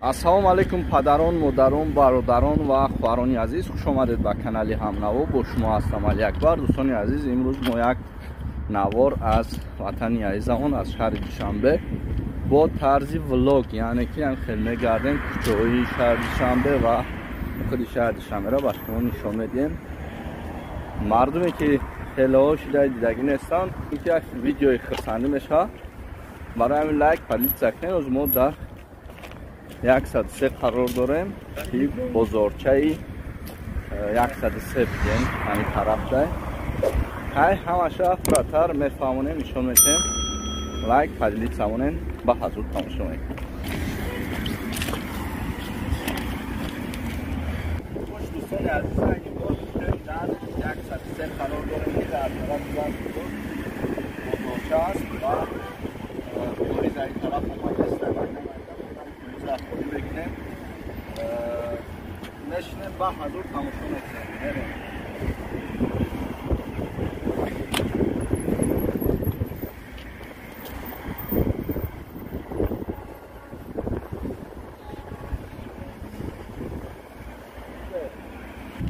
Ассалому алайкум падарон, модарон, бародарон ва хоҳарони азиз. Хуш омадед ба канали Ҳамнаво. Бо шумо ҳастам Али Акбар. Дӯстони азиз, имрӯз мо як навор аз ватани азизамон, аз шаҳри Душанбе бо тарзи влог, яъне ки ҳам хел мегардем кӯчаҳои шаҳри Душанбе ва худи шаҳри Душанберо ба шумо нишон медиҳем. Мардуме ки хелеҳо шидаи дидагӣ нестанд, ин ки як видеои хурсандӣ мешавад. Барои ҳамин лайк, поделиться кунед. Оз мо дар 103 қарор дорем, ки бозорчаи 103 бигем, ҳамин тарафда. Ҳай ҳамаша пурратар мефаҳмонем, нишон медиҳем. Лайк, поделиться монем, ба ҳазур тамошо мекунем. Хуш дӯстони азиз, дар 103 қарор дорем, ки дар тарафи бозорча аст ва полис дар ин тараф омадааст. Худӣ мекунем, мешинем, ба ҳазур тамошо мекунем. Мерем.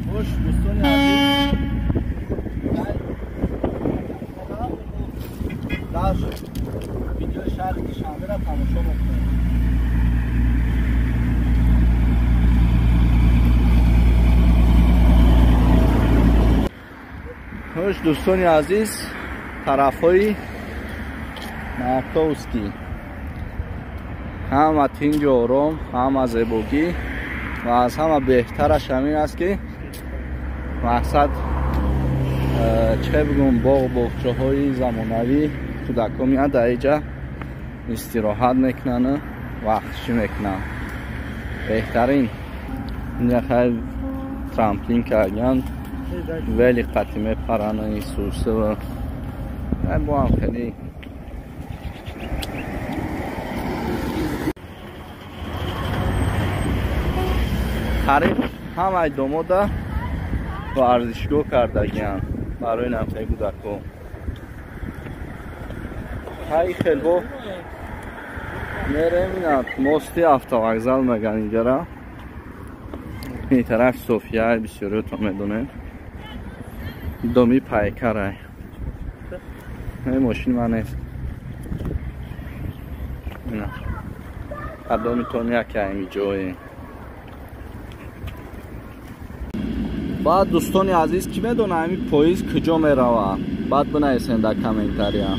Хуш дӯстони азиз, дар видеои шаҳри Душанберо тамошо мекунем. Хуш дӯстони азиз, тарафҳои Маяковский ҳама тинҷу ором, ҳама зебогӣ ва аз ҳама беҳтараш ҳамин аст, ки мақсад чӣ бигӯм, боғ боғчаҳои замонавӣ, кӯдакҳо меянд дар инҷа истироҳат мекунанд, вақтшӣ мекунанд. Беҳтарин. Инҷа хай трамплин карданд, вели қати мепаранд исуса ва бо ҳам хеле қариб ҳамаи домода варзишгоҳ кардагианд барои намхе кӯдакҳо. Ҳай хелбо мерем, ина мости автовокзал меган инҷара. Ин тараф София, бисёриётон медонед. Доми пайкарай. Ин мошини ман нест. Ина. Кадомитон яке ҳами ҷое. Баъд дӯстони азиз, ки медона ҳами поезд куҷо меравад? Баъд бинависен дар комментария.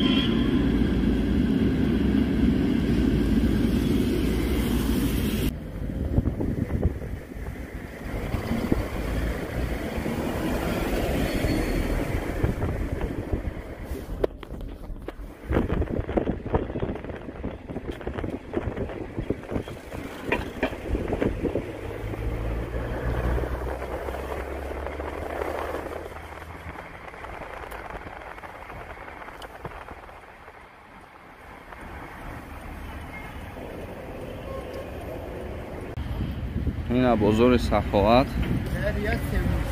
Ина бозори Саховат,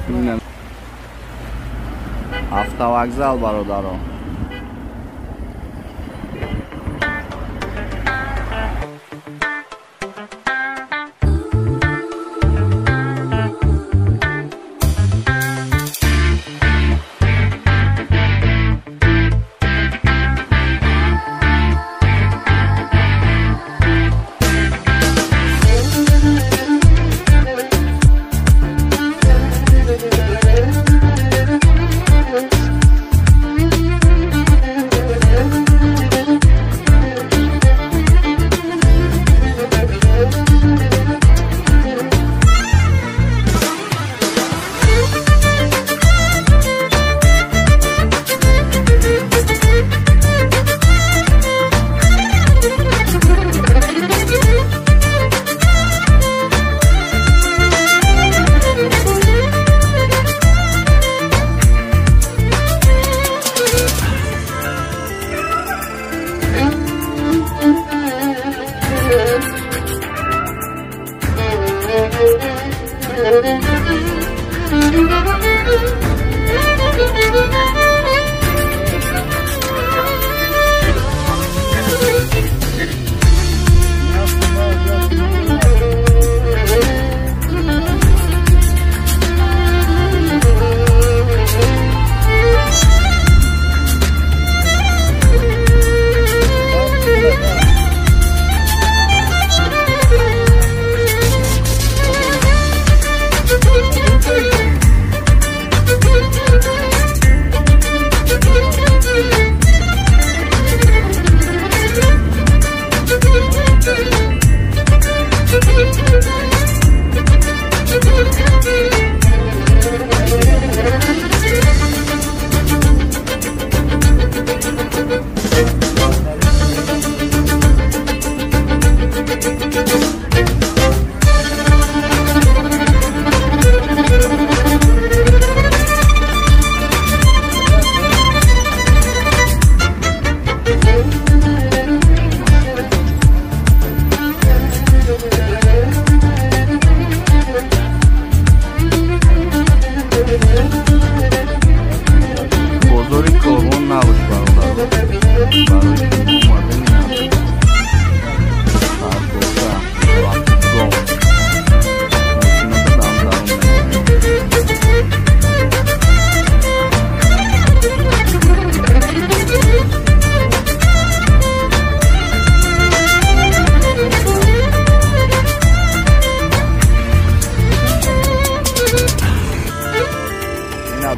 ина автовокзал, бародаро.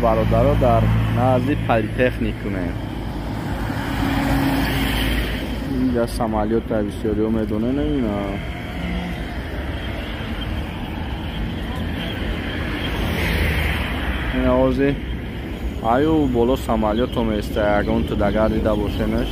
Бародаро, дар назди политехникумем. Инҷа самолёта бисёриҳо медонен, ина ин ози аю боло самолёто места, ягон ту дагар дида бошенаш.